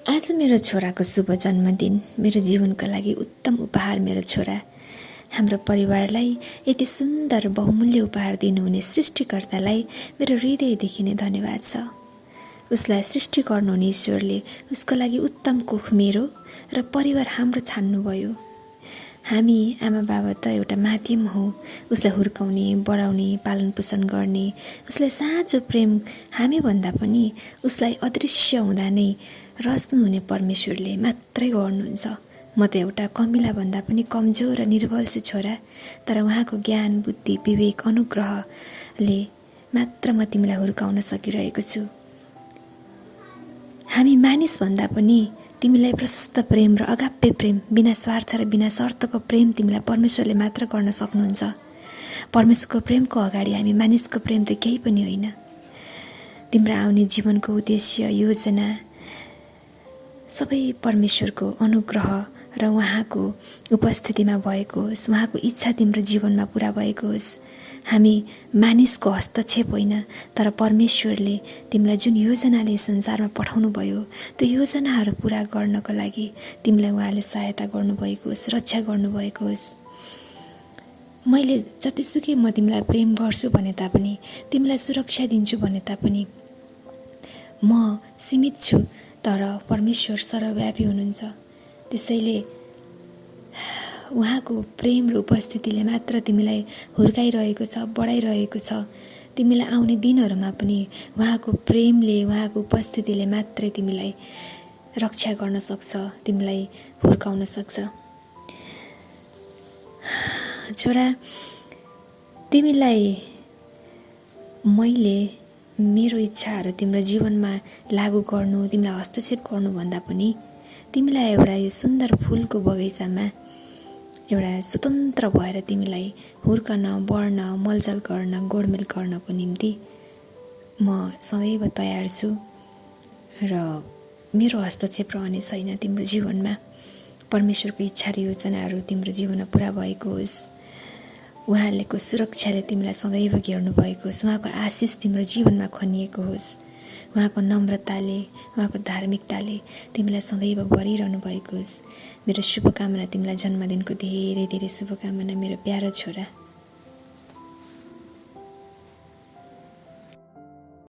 आज मेरो छोराको शुभ जन्मदिन। मेरो जीवनको लागि उत्तम उपहार मेरो छोरा। हाम्रो परिवारलाई यति सुन्दर बहुमूल्य उपहार दिनुहुने सृष्टिकर्तालाई मेरो हृदयदेखि नै धन्यवाद छ। उसलाई सृष्टि गर्नुहुने ईश्वरले उसको लागि उत्तम कोख मेरो र परिवार हाम्रो छान्नुभयो। हामी आमा बाबा त एउटा माध्यम हौ, उसलाई हुर्काउने, बढाउने, पालन पोषण गर्ने। उसलाई साँचो प्रेम हामी भन्दा पनि उसलाई अदृश्य हुँदा नै रच्नुहुने परमेश्वरले मात्रै गर्नुहुन्छ। म त एउटा कमिला भन्दा पनि कमजोर र निर्बल छु छोरा, तर उहाँको ज्ञान, बुद्धि, विवेक, अनुग्रहले मात्र म तिमीलाई हुर्काउन सकिरहेको छु। हामी मानिस भन्दा पनि तिमीलाई प्रशस्त प्रेम र अगाप्य प्रेम, बिना स्वार्थ र बिना शर्तको प्रेम तिमीलाई परमेश्वरले मात्र गर्न सक्नुहुन्छ। परमेश्वरको प्रेमको अगाडि हामी मानिसको प्रेम त केही पनि होइन। तिम्रो आउने जीवनको उद्देश्य, योजना सबै परमेश्वरको अनुग्रह र उहाँको उपस्थितिमा भएको होस्, उहाँको इच्छा तिम्रो जीवनमा पुरा भएको होस्। हामी मानिसको हस्तक्षेप होइन, तर परमेश्वरले तिमीलाई जुन योजनाले संसारमा पठाउनु भयो त्यो योजनाहरू पुरा गर्नको लागि तिमीलाई उहाँले सहायता गर्नुभएको होस्, रक्षा गर्नुभएको होस्। मैले जतिसुकै म तिमीलाई प्रेम गर्छु भने तापनि, तिमीलाई सुरक्षा दिन्छु भने तापनि म सीमित छु, तर परमेश्वर सर्वव्यापी हुनुहुन्छ। त्यसैले उहाँको प्रेम र उपस्थितिले मात्र तिमीलाई हुर्काइरहेको छ, बढाइरहेको छ। तिमीलाई आउने दिनहरूमा पनि उहाँको प्रेमले, उहाँको उपस्थितिले मात्रै तिमीलाई रक्षा गर्न सक्छ, तिमीलाई हुर्काउन सक्छ। छोरा, तिमीलाई मैले मेरो इच्छाहरू तिम्रो जीवनमा लागू गर्नु, तिमीलाई हस्तक्षेप गर्नुभन्दा पनि तिमीलाई एउटा यो सुन्दर फुलको बगैँचामा एउटा स्वतन्त्र भएर तिमीलाई हुर्कन, बढ्न, मलजल गर्न, गोडमेल गर्नको निम्ति म सदैव तयार छु र मेरो हस्तक्षेप रहने छैन तिम्रो जीवनमा। परमेश्वरको इच्छा र योजनाहरू तिम्रो जीवनमा पुरा भएको होस्। उहाँको सुरक्षाले तिमीलाई सदैव घेर्नु भएको होस्। उहाँको आशिष तिम्रो जीवनमा खनिएको होस्। उहाँको नम्रताले, उहाँको धार्मिकताले तिमीलाई सदैव भरिरहनु भएको होस्। मेरो शुभकामना, तिमीलाई जन्मदिनको धेरै धेरै शुभकामना मेरो प्यारो छोरा।